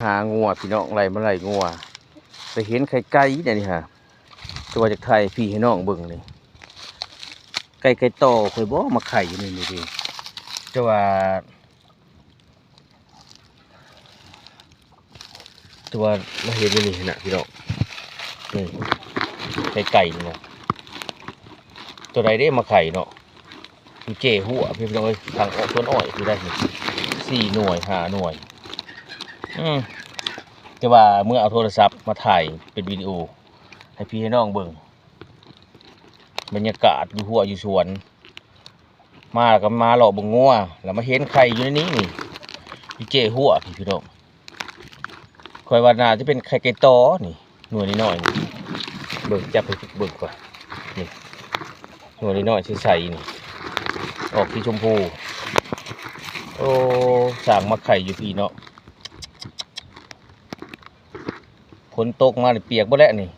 ຫາງົວພີ່ນ້ອງ ໄລ່ມາໄລ່ງົວ ໄປເຫັນໄຂ່ໄກ່ແນວນີ້ຫາ ແຕ່ວ່າຢາກຖ່າຍໃຫ້ພີ່ໃຫ້ນ້ອງເບິ່ງນີ້ ໄກ່ ໄກ່ຕໍ່ຂ້ອຍບໍ່ມາໄຂ່ຢູ່ນີ້ ນີ້ເດ້ ແຕ່ວ່າ ແຕ່ວ່າມາເຫັນຢູ່ນີ້ນະພີ່ນ້ອງ ນີ້ ໄກ່ ໄກ່ນີ້ນະ ຕົວໃດເດ້ມາໄຂ່ເນາະ ຢູ່ເຈ້ຫົວ ພີ່ນ້ອງເອີຍ ທາງອອກສວນອ້ອຍ ຢູ່ໄດ້ສີ່ໜ່ວຍ ຫ້າໜ່ວຍ ອືມ ແຕ່ວ່າເມື່ອເອົາໂທລະສັບມາຖ່າຍເປັນວິດີໂອໃຫ້ພີ່ໃຫ້ນ້ອງເບິ່ງ ບັນຍາກາດຢູ່ຫົວຢູ່ສວນ ມາແລ້ວກໍມາເລາະເບິ່ງງົວ ແລ້ວມາເຫັນໄຂ່ຢູ່ໃນນີ້ນີ້ ຢູ່ເຈ້ຫົວ ພີ່ນ້ອງ ຂ້ອຍວ່າໜ້າຈະເປັນໄຂ່ໄກ່ຕໍ່ນີ້ ໜ່ວຍນ້ອຍໆນີ້ ເບິ່ງ ຈັບໃຫ້ເບິ່ງກ່ອນ ນີ້ ໜ່ວຍນ້ອຍໆ ໃສໆ ນີ້ ອອກສີຊົມພູ ໂອ້ ສ້າງມາໄຂ່ຢູ່ພີ້ເນາະ ຝົນຕົກມານີ້ປຽກເບິດແລ້ວນີ້